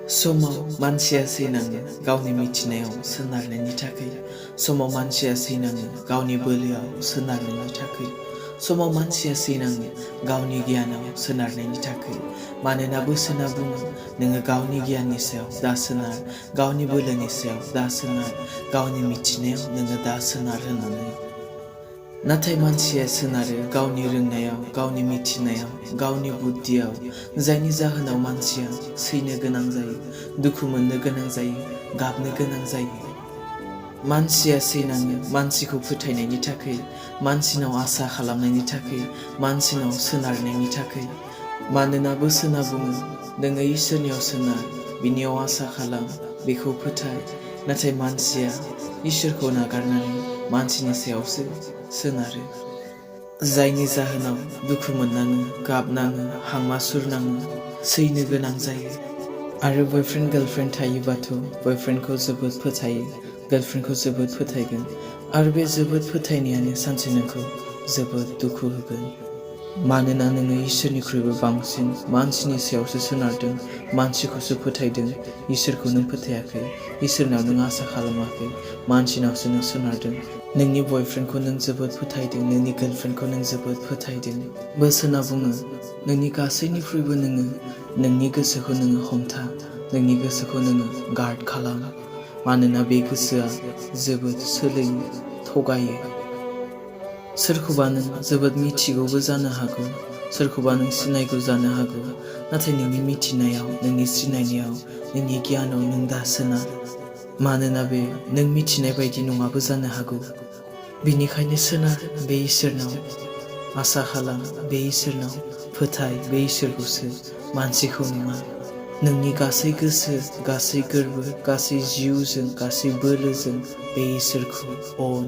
समाव मानसिया सैनाङो गावनि मिथिनायाव सोनारनायनि थाखाय समाव मानसिया सैनाङो गावनि बोलोआव सोनारनायनि थाखाय समाव मानसिया सैनाङो गावनि गियानाव सोनारनायनि थाखाय मानोना बोसोना बुङो नोङो गावनि गियाननि सायाव दा सोनार गावनि बोलोनि सायाव दा सोनार गावनि मिथिनायाव नोङो दा सोनार होननानै नाथाय मानसिया सोनारो गावनि रोंनायाव गावनि मिथिनायाव गावनि बुद्धियाव जायनि जाहोनाव मानसिया सैनो गोनां जायो दुखु मोननो गोनां जायो गाबनो गोनां जायो मानसिया सैनाङो मानसिखौ फोथायनायनि थाखाय मानसिनाव आसा खालामनायनि थाखाय मानसिनाव सोनारनायनि थाखाय मानोना बोसोना बुङो नोङो इसोरनियाव सोनार बिनियाव आसा खालाम बेखौ फोथाय नाथाय मानसिया इसोरखौ नागारनानै मानसिनि सायावसो सोनारो जायनि जाहोनाव दुखु मोननाङो गाबनाङो हांमा सुरनाङो सैनो गोनां जायो आरो बयफ्रेन्ड गार्लफ्रेन्ड थायोबाथ' बयफ्रेन्डखौ जोबोद फोथायो गार्लफ्रेन्डखौ जोबोद फोथायगोन आरो बे जोबोद फोथायनायानो सानसे नोंखौ जोबोद दुखु होगोन मानोना नोङो इसोरनिख्रुइबो बांसिन मानसिनि सायावसो सोनारदों मानसिखौसो फोथायदों इसोरखौ नों फोथायाखै इसोरनाव नों आसा खालामाखै मानसिनावसो नों सोनारदों नोंनि बयफ्रेन्डखौ नों जोबोद फोथायदों नोंनि गार्लफ्रेन्डखौ नों जोबोद फोथायदों बोसोना बुङो नोंनि गासैनिख्रुइबो नोङो नोंनि गोसोखौ नोङो हमथा नोंनि गोसोखौ नोङो गार्ड खालाम मानोना बे गोसोआ जोबोद सोलोयो थगायो सोरखौबा नों जोबोद मिथिगौबो जानो हागौ सोरखौबा नों सिनायगौ जानो हागौ नाथाय नोंनि मिथिनायाव नोंनि सिनायनायाव नोंनि गियानाव नों दा सोनार मानोना बे नों मिथिनाय बायदि नङाबो जानो हागौ बिनिखायनो सोनार बे इसोरनाव आसा खालाम बे इसोरनाव फोथाय बे इसोरखौसो मानसिखौ नङा नोंनि गासै गोसो गासै गोर्बो गासै जिउजों गासै बोलोजों बे इसोरखौ अन